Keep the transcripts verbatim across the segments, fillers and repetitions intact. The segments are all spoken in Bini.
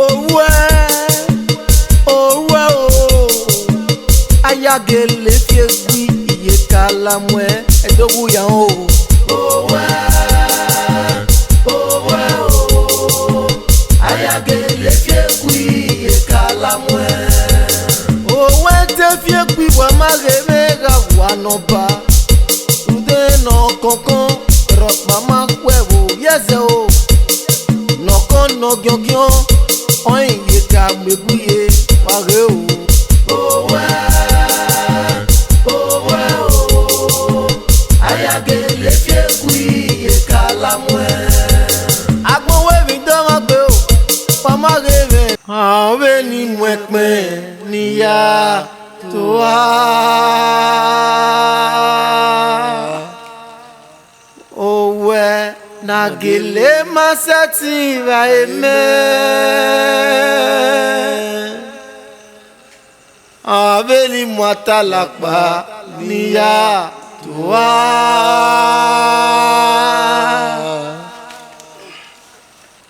Owẹ, owẹ o, a ya gele fi egbe iye ka la muẹn ẹdẹ owu ya o. Owẹ, owẹ o, a ya gele fi egbe iye ka la muẹn. Owẹ te fi egbe wa ma ghe mwẹ gha wa nọ ba. Rhunmwuda ne ọ kọnkọn, rhọkpa ma khuẹ vbe owiẹzẹ o. Ne ọ kọn ne ọ giọngiọn, ọẹn ye ka mu egbe iye wa ghe o. Owẹ, owẹ o, a ya gele fi egbe iye ka la muẹn. Agbọn wẹ vbe dọmwa gbe o, wa ma ghe mwẹ. Vbene I mu ẹkpẹn ne I ya tua. Owẹ ne a gele ma sẹtin vba emẹ. Avbe ni mu atalakpa ni ya tua.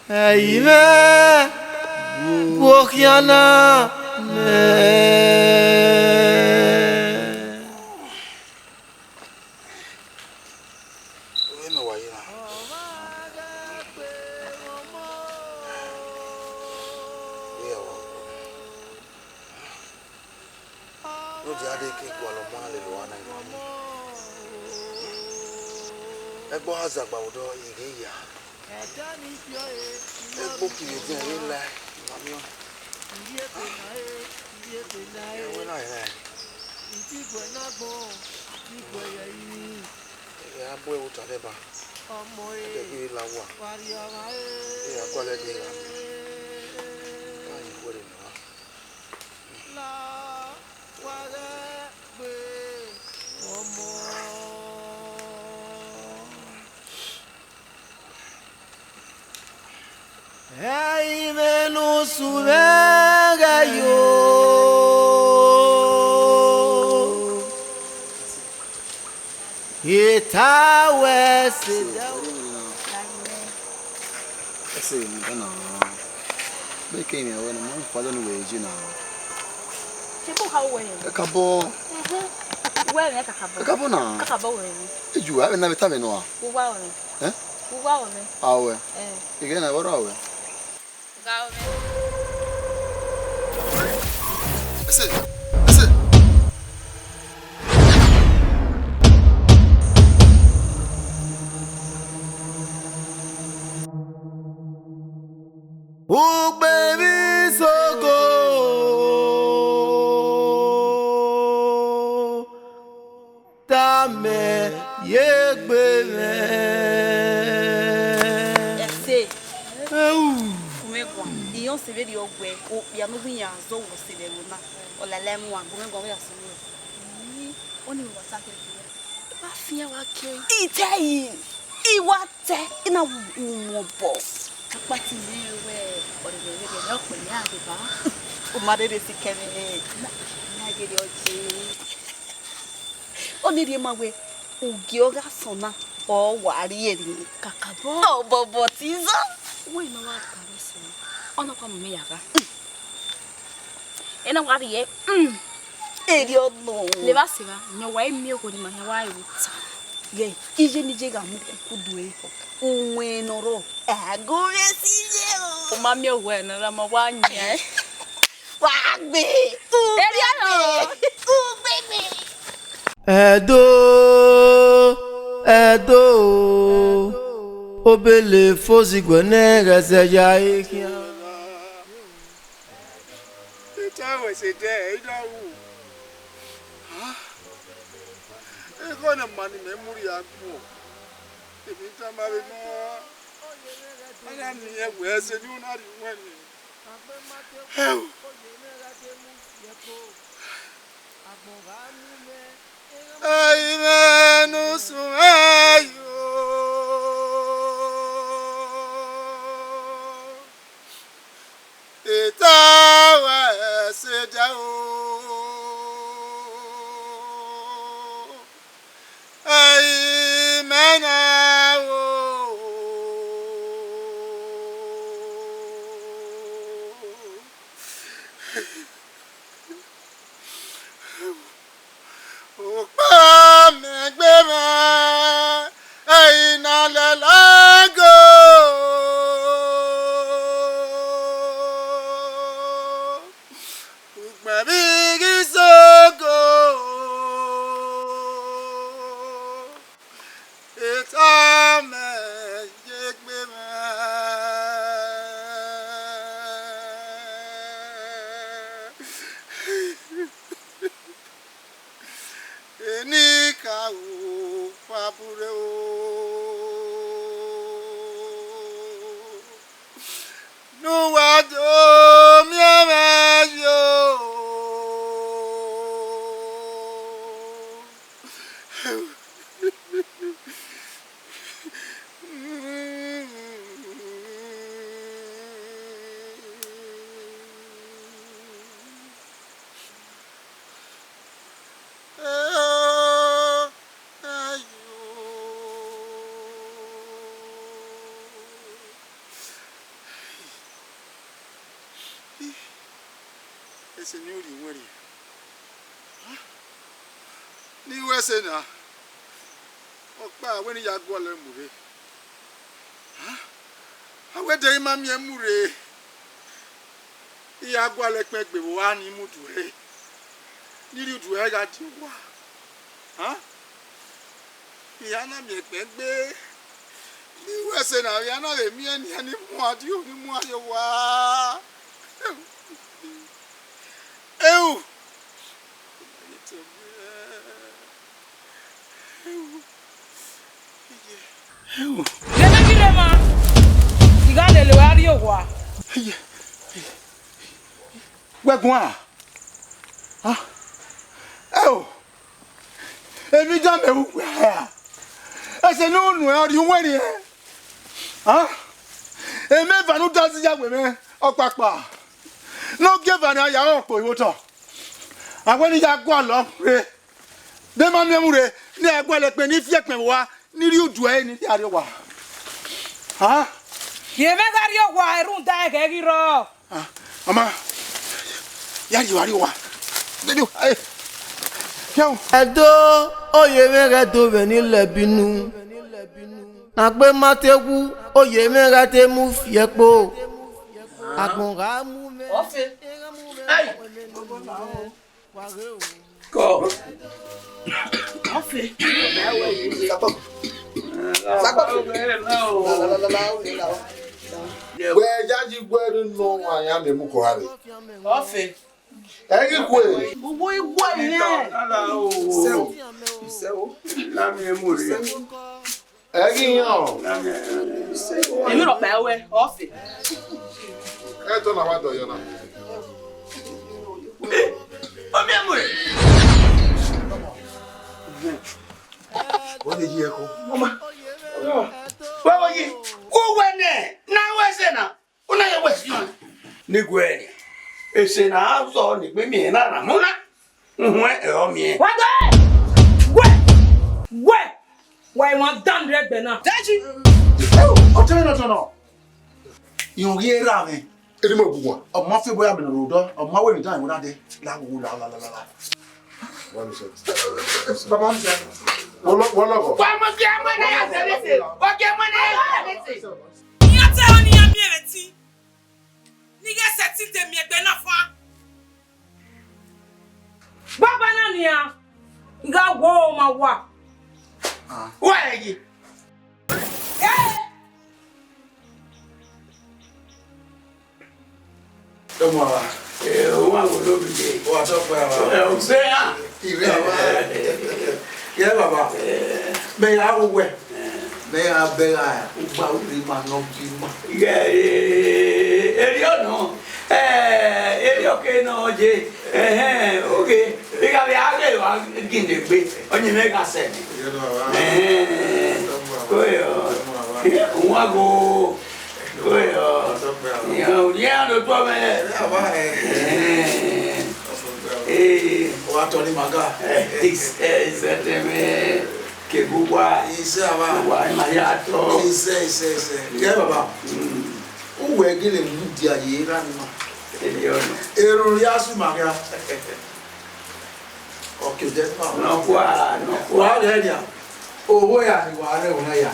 Ẹ i mwẹ gu okhian na mẹ. Ọre mẹ wa ye na. Iran wa. Ne ọ dia dee ke gualọ ma lele owa na, I ma mu. Ẹgbẹe ọha zagba vbe odọ, I ghe ya. Ẹgbẹe okirhiẹnrẹn edian, I ghe la, I ma miẹn ọẹn. Ẹwẹn na rẹn na. Ẹ gha bu ẹvbo ta nẹ ba. Ẹdẹ ghi la owa. Ẹ gha gualọ ẹdẹ gha miẹn. Ka yin wẹrẹ nọ. Ẹ i mwẹ ne usun mwẹ ghẹ yo. Eta wẹ sẹ. Ẹse, mẹ na. Mẹ ke mwẹ wẹ ne ma fua dọ ne wẹ je na. Ṣe bọ kha wẹ? Kakabọ. Wẹ mwẹ kakabọ. Kakabọ na. Kakabọ wẹ mwẹ. Eju, avbe na vbe tama mwẹ nọ a? Uwa wẹ mwẹ. Eh? Uwa wẹ mwẹ. A wẹ. Eh. Ige na wẹ ra wẹ. Gha wẹ mwẹ. Ẹse, ẹse. Ugbe vbe isogo, tama ye egbe mwẹ. Ẹse. Ẹu. Gu mwẹ guan, I rẹn ọse vberriọ wẹẹ, okpia ne u ghi yan zẹ owẹ ọse vbe ẹvbo na, ọ lala ẹmwẹ uan, gu mwẹ guan, vbe ya sẹ uwẹ. Ọnii wa ta kẹrẹkẹrẹ. I wa fian wa ke. I te yi, I wa te, I na wu umwẹ obọ. Akpati mwẹ wẹẹ, ọre mwẹ vbe ghe mwẹ, ọ kpẹ mwẹ a deba. U ma rherhe sikẹ mwẹ. Na, na gele ọ je. Ọnii rhie ma wẹẹ, ugie ọ gha sọn na, ọ wa rhie rhie. Kakabọ. Obọbọ tizọ. Wẹ ne ọ wa ta vbe sẹ, ọ na kua mu mwẹ ya gha. Ena wa rhie, mm, erriọ nọ. Levba sẹ evba, mẹ wa i miẹn okhuo ne ima khian wa ru ta. Ghẹ, iye ne I ye gha mu kuku do ẹre, uwẹn ne ọ rrọọ, a ghe ovbi ẹse iye o. U ma miẹn owẹ ne ọ ra ma wa yan. Wa gbe, erriọ nọ, ugbe gbe. Ẹdo, Ẹdo, obele fo ziguẹ nẹ ghẹ zẹ ya e khian. Eta wẹ sẹ dẹ, I da ru. Ah, ekhọe ne ma ne imẹ mu rhie agbọn. Emwi tama vbe nọ, a na miẹn wẹ ẹse ne u na rhie uwẹn ni. Hẹu. Ai, mwẹ ne usun mwẹ yo. Eta wẹ sẹ dẹ o. Ai, mẹ na o. Ka u wa bure o, ne uwa do miẹn mwẹ yo. Ẹse ne u rhie iwẹnrhiẹn, ne I ru ẹse na, ọkpa wẹ ne I ya gualọ mu rre. A wẹ de I ma miẹn mu rre, I ya gualọ ẹkpẹn gbe vbe owa ne I mudu ẹre, ne I rhie udu ẹre gha die owa. I ya na miẹn ẹkpẹn gbe, ne I ru ẹse na, I ya na vbe miẹn nian ni muan die, ni muan rrie owa. Ẹu! Ẹu! Iye. Ẹu! Ghe ne ghi rre emwa, I gha lele ruẹ rrie owa. Iye. Wẹ guan. Ah. Ẹu! Emwi dan mẹ ru wẹ a? Ẹse ne unu ẹn ọ rhie uwẹnrhiẹn. Ah. Emẹ eva ne u da zẹ ya wẹ mwẹ ọkpakpa. Ne ọ gie eva ne a ya rọ kpo ivbi otọ. A wẹ ne I ya gualọ mu rre. De ma miẹn mu rre, ne a gualọ ẹkpẹn, ne I fi ẹkpẹn vbe owa, ne I rhie udu ẹre, ne I rhie a rrie owa. Ah. Ye mwẹ gha rrie owa, erhunmwuda ẹghẹ ghi rrọọ. Ah, mama, ya rhie owa rrie owa. Dedu, eh, fian. Ẹdo, oye mwẹ ghẹ do vbe ni lẹbi unu. Ne a gbe ma te wu, oye mwẹ ghẹ te mu fi ẹkpo. Agbọn gha mu mwẹ. Ọfe. Ai. Kọ. Ọfe. Sakọ. Sakọ. Wẹ ya yi guẹ ne nọ wa ya mẹ mu kọ ha rre. Ọfe. Ẹ ghi kue. Uwu igwe nẹ. Sẹo. Sẹo. La mi mu rre. Ẹ ghi yan. Emwi rhọkpa ruẹ, Ọfe. Ẹ tọ na wa dọ yọ na. Ọ miẹn mu rre. Wọ́n lè yí ẹkọ. Ọma. Wẹ wọ yi. Uwẹ nẹ, na wẹ ẹse na. Una ye wẹ si ọna. Ne gu ẹre. Ẹse na a zọ ne egbe miẹn na na mu na. Uhun ẹ ọ miẹn. Wa dọ ẹ. Wẹ. Wẹ. Wa emwa dan rre ẹgbẹ na. Daji. Ọ tẹrẹ nọ tọnọ. Irun ghi ra mwẹ. Eni mo bu wa. Ọ ma fi boya mi nọ rhodọ, ọ ma wẹ mi dan ẹmwẹ na dẹ. La wo la la la la. Baba mi sẹ. Wọlọ wọlọ. Wa mo ke mo na ya sẹ lese. Wa ke mo na ya sẹ lese. Iran te ọ ne iran miẹn ẹmwẹ ẹtin, ne I ghẹ sẹtin de miẹn ẹgbẹ na fan. Baba na nian, I gha wo ma wa. Wa ẹre ye. Eh! Tọmọ wa. Eh, o wa wo lo bi de. O wa tọ pẹ wa. Eh, o se ya. Ire wa. Ye baba. Eh. Mẹ ya wo wẹ. Eh. Mẹ ya bẹ gha. Ugba uri ma nọ bi ma. Ye, eh, eri ọnọ. Eh, eri ọke nọ je. Eh, eh, oge. Ighare a ghe wa ginde gbe. Ọni mẹ gha sẹ. Ye baba. Eh. Tọmọ wa. Oyo. Tọmọ wa. Wa go. Oyo. Iran, iran do tuẹ mwẹ. Eh. Wa tọ ni ma ga. Eh, is, eh, is that me? Ke bu wa. Ise aba. Wa ma ya tọ. Ise, ise, ise. Ye baba. Mm. Uwẹ gele mu dia ye ra ni ma. Eri ọnọ. Erhunmwu ya su ma ga. Ọke odẹ pa. Nọkua, nọkua. Wa ghẹ nia. Owo ya ni wa rẹ wẹ na ya.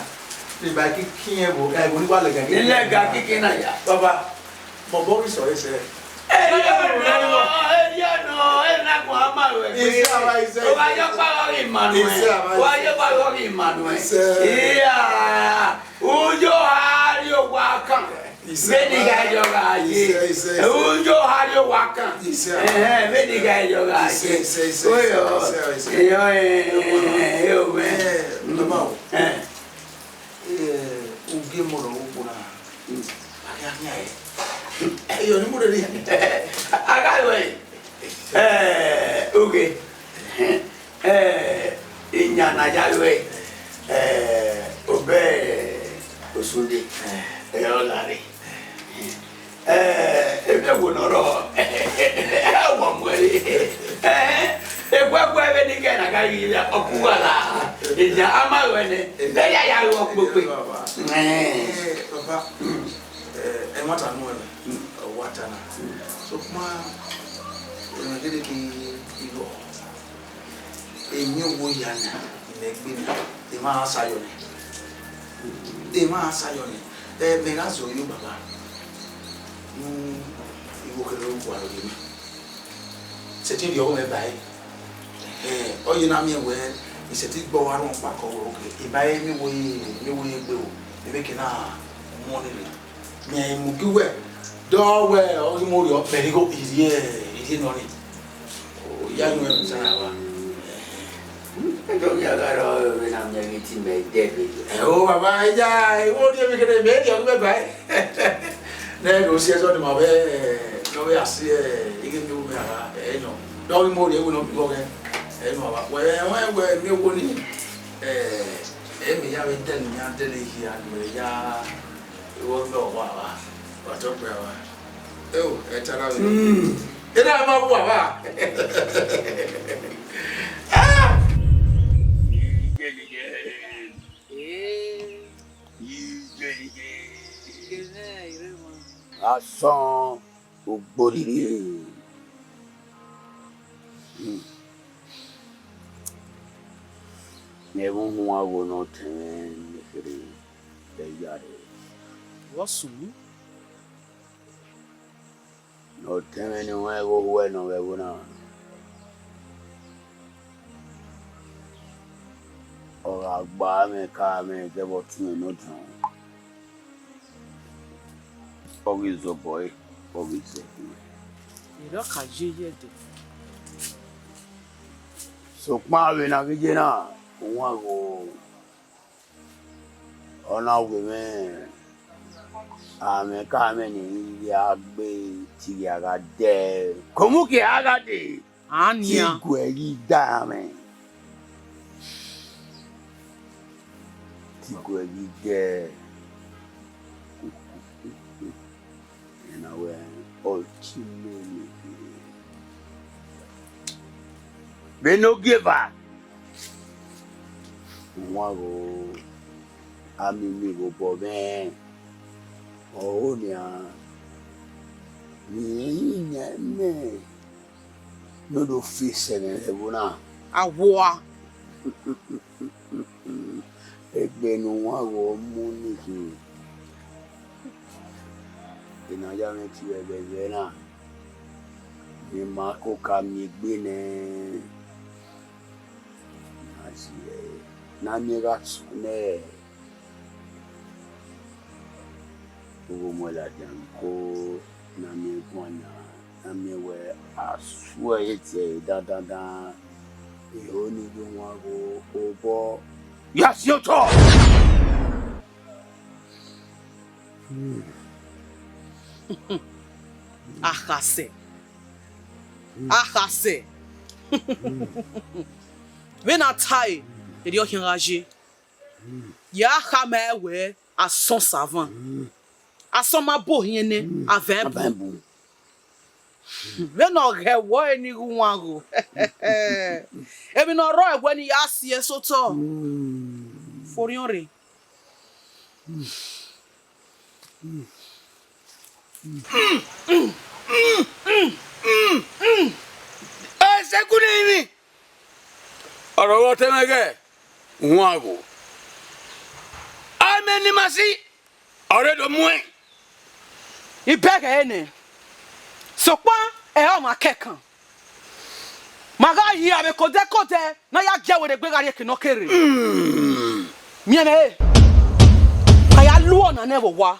Ni ba ki kin ẹvbo, ẹvbo ni wa lẹga ki. Ni lẹga ki kin na ya. Baba, mọ bọ ghi sọ ẹsẹ. Eri ọnọ, eri ọnọ, eri na gun ama ruẹ. Ise aba, ise. Wa yọ pa ghi ma nuẹ. Ise aba. Wa yọ pa ghi ma nuẹ. Ise. Iya. Uyo ha rrie owa kan. Ise. Vbene I gha yọ gha ye. Ise, ise, ise. Uyo ha rrie owa kan. Ise. Ẹhẹn, vbene I gha yọ gha ye. Ise, ise, ise. Oyo. Ise, ise. Iyo, eh, eh, eh, eh. Ọni mu rere. A gha ru ẹre. Eh, okay. Eh, iyan na ya ru ẹre. Eh, obẹ Osunde. Eh, ọ la rre. Eh, emwi ẹvbo ne ọ rrọọ, ọ wa mu ẹre. Eh, eguẹguẹ vbene I ghẹ na gha ghi ya, ọ ku gha la. Iyan a ma ru ẹre nẹ. Vbe ya ya ru ọkpokpe. Eh. Eh, baba. Eh, ẹmwata ne uwẹ mwẹ, ọ wa ta na. Sokpan, emwi gele ke I rrọọ, emwi owo hia na, imẹ gbe na, emwa gha sa yọ nẹ. Emwa gha sa yọ nẹ. Eh, mẹ gha zẹ ẹ yo, baba. Nu, I wo kherhe owa rre mẹ. Sẹtin rhie ọghe mwẹ ba ẹre. Ẹhẹn, ọ ye na miẹn wẹẹ, I sẹtin gbe ọghe arhunmwuda kọ wẹẹ, okay, I ba ẹre, mẹ wo ye, mẹ wo ye gbe o, mẹ vbe ke na mu ọnii rre. Mẹ i mu gi uwẹ, dọ wẹ ọ ghi mu orhiọn, mẹ ghi gho, I rhie, I rhie nọ nii. O, I ya yin uwẹ mẹ ta na wa. Ẹdẹ ọ ghi gha rrọọ vbene a miẹn ghi te imẹ dẹ vbe. Ẹ o, baba, I ya, I wo rhie emwi kherhe, mẹ rhie ọghe mwẹ ba ẹre. Nẹ, ne ọ si ẹzọ ne ima vbe, ne ọ vbe a si, ẹ, ighẹ miẹn wu mẹ a gha, ẹ, nọ. Ne ọ ghi mu orhiọn, ẹvbo ne ọ miẹn igho ọghẹe, ẹ, nọ, baba. Wẹ, wẹ, wẹ, miẹn owo nii, ẹ, ẹ, mẹ ya vbe dẹle, ya dẹle hia, ne mẹ ya, I wo gbe ọghe avbe, wa tọ gbe avbe. Eo, ẹ ta na vbe. Mm. Ena ma wu avbe. Ah! Asọn ogborhirhi. Hmm. Mẹ vbe uhunmwu agho ne ọ tẹn mwẹ ne kherhe vbe ya rre. Vbọ sunu? Ne ọ tẹn mwẹ ne ọ mwẹ igho uwẹ ne ọ vbe ẹvbo na. Ọ gha gba mwẹ ka mwẹ zẹ vbe ọtẹn mwẹ ne ọ diọn. Ọ ghi zobọ ẹre, ọ ghi zẹ ẹre. Erriọ ka ye yẹdẹ. Sokpan vbene a ghi ye na, uwan gho, ọ na wẹ mwẹ, amwẹ ka mwẹ ne I ya gbe, te I ya gha dẹ, ke omukhia gha dee. Ania. Te I guẹ ghi da mwẹ. Te I guẹ ghi dẹ. Ena wẹ ọtẹn mwẹ ni. Vbene ogieva, uwan gho, a miẹn eni vbe obọ mwẹ, ọre nian, ne irẹn rinmwian mẹ. Ne ọ do fi sẹ mwẹ vbe ẹvbo na. A wua. Egbe ne uwan gho mu ni khin, ena ya mwẹ tie ẹghẹ vbe na, ne ima ko ka miẹn egbe nẹ, na si ẹre, ne a miẹn gha sẹ nẹ. Uwu mu ladian ko na miẹn guan na, na miẹn wẹ a suẹ ye tie ẹre dandandan, ero ni ye wan gho obọ ya si otọ. Akhasẹ, akhasẹ. Vbene a ta ẹre, erriọ khian gha ye. Ya khama ẹre wẹẹ, asọn savan. Asọn ma bo ohiẹn nẹ, a vẹ bun. Vbene ọ ghẹ wẹ ọre ne I ghi wan gho. Emwi ne ọ rrọọ ẹwẹ ne I ya si ẹre sẹ otọ. Forriọn rre. Ẹsẹkun ne emwi. Ọrọre ọtẹn mwẹ ghẹ, wan gho. Amẹ ne ima si, ọre do muẹn. I bẹghe ẹre nẹ, sokpan ẹ i re ọmwa kẹkan. Ma gha yi avbe kodẹkodẹ ne a ya gie ẹre werriegbe gha rrie eke ne ọ ke rre. Miẹn mwẹ re, a ya lu ọna nẹ vbe owa.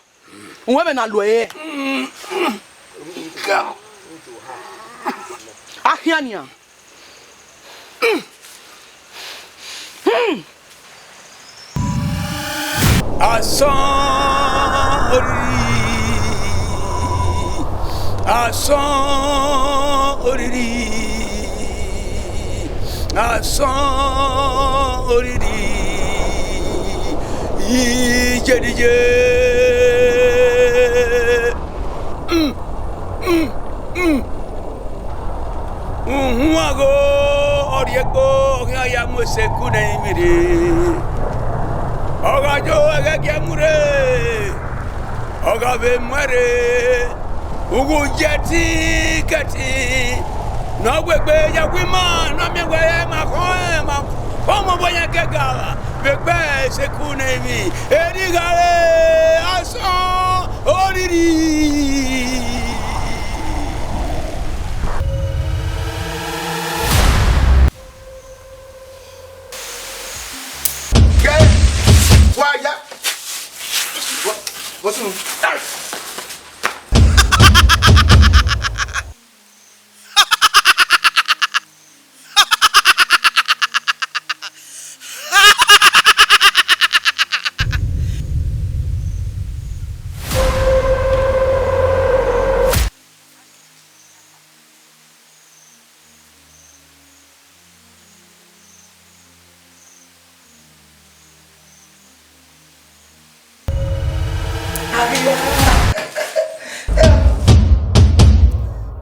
Uwẹ vbe na lu ẹre. A khian nian. Asọn rri Asọn oriri, asọn oriri, ijedije. Mm, mm, mm. Uhunmwu agho ọrriekpo ọ khian ya mu eseku ne ẹrinmwi rre. Ọ gha yo ẹghẹ gie mu rre, ọ gha vbe mu ẹre. Uwu ye ẹtin ke ẹtin ne ọ wegbe ya gu ima ne a miẹn wẹ ma khọn ẹn, ma khọn ọmọ vbe ọyan kẹga vbe gbe eseku ne ẹrinmwi, erriọ gha re asọn oriri. Ghe, wa ya. Wa, wa sunu.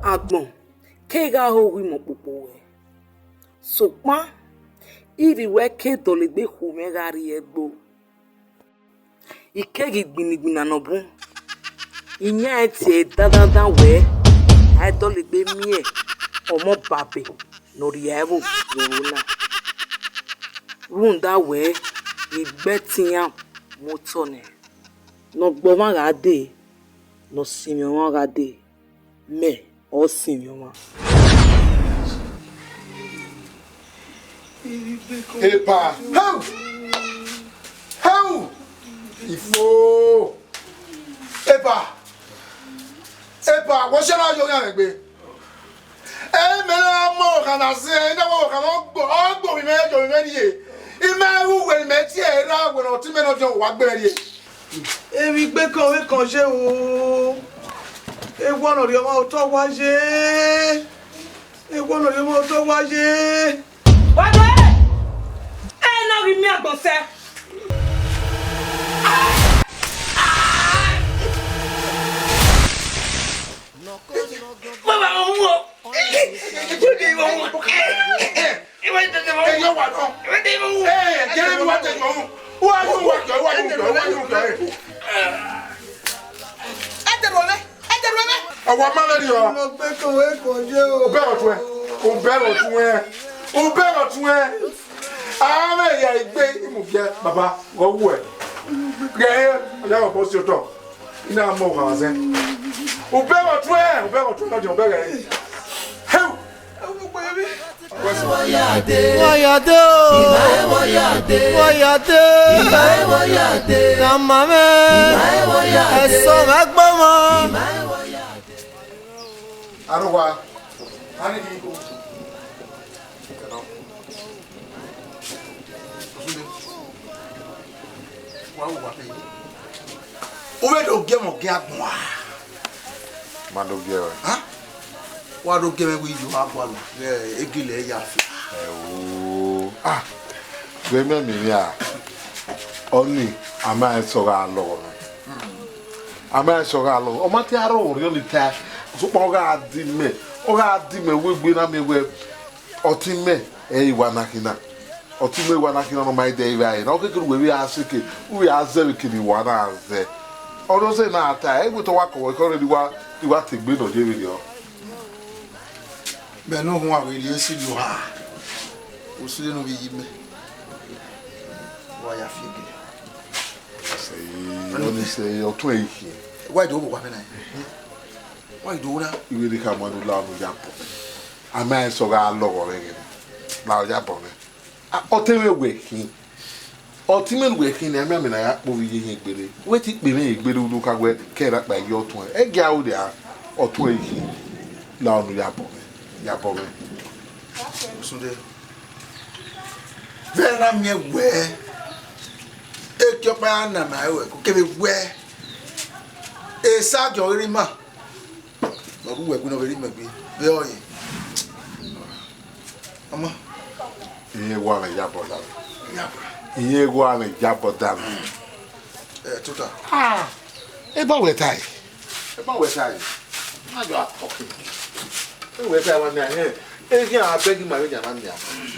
Agbọn kegha ho uwu imẹ okpokpo ruẹ, sokpan ivbi ruẹ ke dọlegbe khu mwẹ gha rrie ẹgbo. I keghi gbinna igbinna ne ọ bun, I yan ẹn tie dandandan wẹẹ, a i dọlegbe miẹn ọmọ ọbabe ne ọ rhie ẹvbo ye oro na. Rhunmwuda wẹẹ, I gbe ẹtin iran mu otọ nẹ, ne ọ gbe ọmwa gha dee, ne ọ sinmwi ọmwa gha dee, mẹ ọ sinmwi ọmwa. Epa! Heu! Heu! Ifo! Epa! Epa! Wẹ ọshare na yo ghan egbe. Ẹ, mẹ na mọ ọkhan na zẹ, ẹ na mọ ọkhan na gbo, ọ gbo vbe imẹ, yo vbe imẹ rrie. Imẹ ru wẹ ne imẹ tie ra wẹ ne ọtẹn mwẹ ne ọ diọn wa gbe mwẹ rrie. Emwi igbekan vbe kan ye o. Ewu ne ọ rhie ọmwa otọ wa ye. Ewu ne ọ rhie ọmwa otọ wa ye. Wa do ere. Ẹ na ghi miẹn agbọn sẹ. Wa wa wọn wu o. Wa de wọn wu. Wa de wọn wu. Ẹ, yọ wa nọ. Wa de wọn wu. Ẹ, jẹ wa de yọ wu. Wa yu wa jọ, wa yu jọ, wa yu jọ. Ẹ tẹ ro mẹ, ẹ tẹ ro mẹ. Ọwa ma vbe rriọ. Mo gbe ko we ko ye o. Ubẹghe ọtuẹn, ubẹghe ọtuẹn, ubẹghe ọtuẹn. A mwẹ ya egbe imubiẹ baba, ghọ wuẹ. Ghẹ ọya ọbọ si otọ. I na mọ ọghan zẹ. Ubẹghe ọtuẹn, ubẹghe ọtuẹn nọ jẹ ubẹghe. Heu! Wọ ya dee. Wọ ya dee o. Wọ ya dee. Wọ ya dee. Tama mwẹ. Ẹsọ mwẹ gbọmọ. Arowa. Ani ki ko. Osunde. Wa wo wa te. U vbe do gie mwẹ ọghe agbọn a? Ma do gie ruẹ. Ha? Wa do gie mwẹ wẹ I yo gha gualọ vbe egele ya fi. Ẹo. Ah. Vbe mẹ miẹn a. Ọni, a ma rẹn sẹ ọ gha lọghọ mwẹ. A ma rẹn sẹ ọ gha lọghọ. Ọ ma te aro orhiọn ni ta. Sokpan ọ gha di mẹ. Ọ gha di mẹ wegbe na miẹn wẹ ọtẹn mwẹ ẹ i wa na khin na. Ọtẹn mwẹ i wa na khin na ne ọ ma i dẹ evbare na. Ọ kekere uwẹ vbe a seke, u vbe a zẹ vbe kene wa na zẹ. Ọ rọ sẹ na ta, ẹ wẹ te ọ wa kọ wẹ kọ rre ne I wa, ne I wa te egbe ne ọ ye vberriọ. Mẹ ne uhunmwu vbe rhie esi ye oha, osunle ne ọ vbe yi mẹ, wa ya fi egele. Sẹ, ọni sẹ, ọtẹn ẹre i khin. Wa do owa mẹ na. Wa do na. I wẹ ne I khama ne u la ọnii ya bọ. A ma rẹn sẹ ọ gha lọghọ mwẹ ẹghẹ ne, la ọ ya bọ mwẹ. A, ọtẹn mwẹ wẹ khin. Ọtẹn mwẹ ne uwẹ khin nẹ, a miẹn amẹ ne a ya kpe ovbi iye hin egbere. Wẹ te kpe mwẹ egbere unu ka wẹ ke ẹre akpa ye ọtuẹn. Ẹ gia ro dia, ọtuẹn i khin. La ọnii ya bọ mwẹ, ya bọ mwẹ. Osunde. Vbe na miẹn wẹ, ekiọkpa ya na ma ruẹ, ko kevbe wẹ, esa jọ ghe ima. Ọ ru wẹ gbe ne ọ vbe rhie imẹ gbe. Vbe ọ ye? Ama. Iye wa mẹ ya bọ da. Ya bọ. Iye wa mẹ ya bọ da. Eh, tota. Ah, eba wẹ tae. Eba wẹ tae. Na jọ akọ. E wẹ tae wa nia, eh. E ghi a beg ma vbe nia na nia.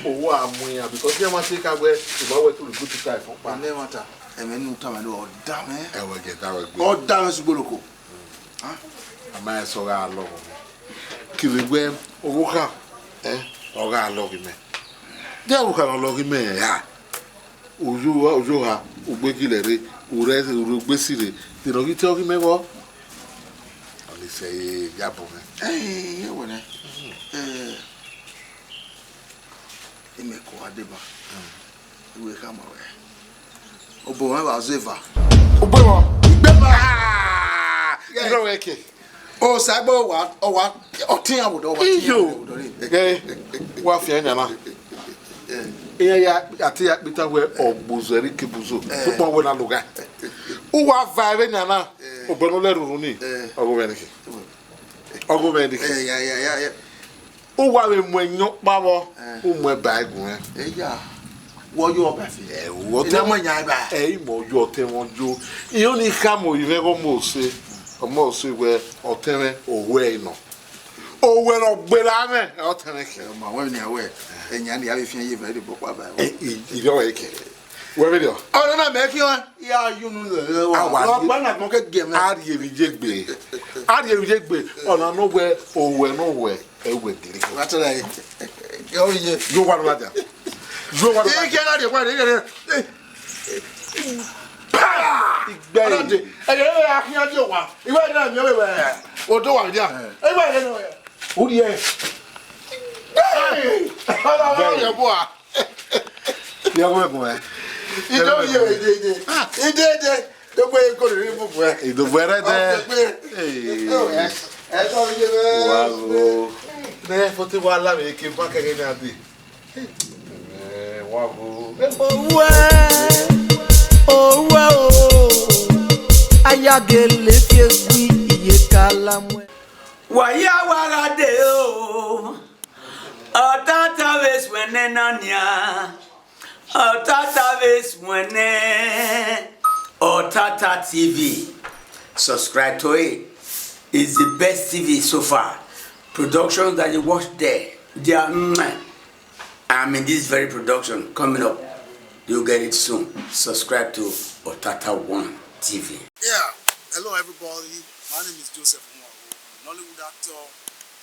Owa mu iran because iran ma te ka wẹ, iba wẹ to lu good to tie fun pa. Ne ma ta. Ẹmwẹ ne u tama do, ọ da mwẹ. Ẹ wẹ gẹ da wẹ gbe. Ọ da mwẹ sugbo loko. Ah, a ma sẹ ọ gha lọghọ mẹ. Kevbe wẹ ọvbokhan, eh, ọ gha lọghe mẹ. De ọvbokhan ne ọ lọghe mẹ ra? Oyo, oyo ha, ugbe gilẹ rre, urẹ, urẹ ugbe si rre, de ne ọ ghi te ọghe mẹ vbọ? Ọ ni sẹ ya bọ mwẹ. Ẹ, ẹ wẹ nẹ. Ẹ, imẹ ko wa deba. Iwe khama wẹ. Obọ mwẹ wa zeva. Ugbe mọ. Ugbe mọ. Ah! Yes. Irọ wẹ ke. Osaigbo wa, ọ wa, ọ tian wo do, ọ wa tian. Iyo. Wo do re. Ẹ, wa fian yan na. Iran ya, a te ya kpita wẹ ọgbozo ẹre ke buzo. Eh. Sokpan wẹ na logha. U wa va ẹvbo nian na. Eh. Obọ ne ọ lẹ ruru ni. Eh. Ọghe mwẹ niki. Ọghe mwẹ niki. Eh, ya, ya, ya, ya. U wa vbe mu ẹyọkpa vbọ, eh, u mu ẹba gun ẹn. Eya, wọ yọ ọba fi. Ẹ, wọ ọtẹn. Ẹ, i mẹ ọ yọ ọtẹn mwẹ yo. Iran ni khama orinmwẹ ghe ọmọ ọse, ọmọ ọse wẹ ọtẹn mwẹ owẹ nọ. Owẹ ne ọ gbera mwẹ, ọtẹn mwẹ khin. Ẹ, ma wẹ ni awẹ, ẹyan ni a vbe fian ye vbe ẹdẹ bọkpa ba. Ẹ, i, i rọ ẹkẹ. Wẹ vberriọ? Ọna na mẹ khian, ya ye unu lele wa. A wa ye. Ọkpa na gbọn ke giẹ mwẹ. A rhie emwi ye egbe. A rhie emwi ye egbe. Ọna ne ọ wẹ, owẹ ne ọ wẹ, ẹ wẹ gele. Wa tọrọ ẹ. Ẹ, ọ ye. Yo wa nọ ladian. Yo wa nọ ladian. Ike na de wa de, ike de. Pa! Igbe. Ọna de. Ẹ, ẹ, ẹ, a khian di owa. Iwe na mi o we. Odo wa dia. Ẹ, iwe na. Uri ẹ. Hey! Ọna wa ye bua. Yọ wẹ gun ẹ. Ido ye, ide, ide. Ah. Ide, ide. Do gbe ko ri bubu ẹ. Ido vẹrẹ dẹ. Ọ gbe. Hey. Ẹ, ẹ, ẹ, ẹ, wa wo. Ne foto wa la vbe ke ba kẹkẹ na de. Ẹ, wa wo. Owẹ, owẹ o. Ayagele fi egui iye kala muẹ. Wa ya wa gha de o. Ọtata vbe suẹn nẹ na nian. Ọtata vbe suẹn nẹ. Ọtata T V. Subscribe to it. It's the best T V so far. Productions that you watch there, they are, mwah. I mean, this very production coming up, you'll get it soon. Subscribe to Otata One T V. Yeah, hello everybody. My name is Joseph Nwawo, Nollywood actor,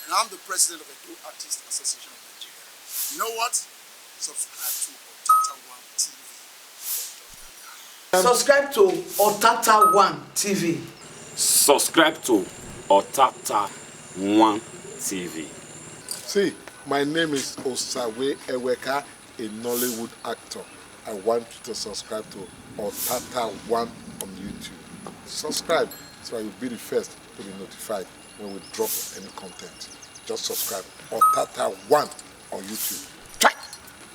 and I'm the president of Edo Artists Association of Nigeria. You know what? Subscribe to Otata One T V. Subscribe to Otata One T V. Subscribe to Otata One T V. See, my name is Osawe Eweka, a Nollywood actor. I want you to subscribe to Otata One on YouTube. Subscribe so that you'll be the first to be notified when we drop any content. Just subscribe. Otata One on YouTube.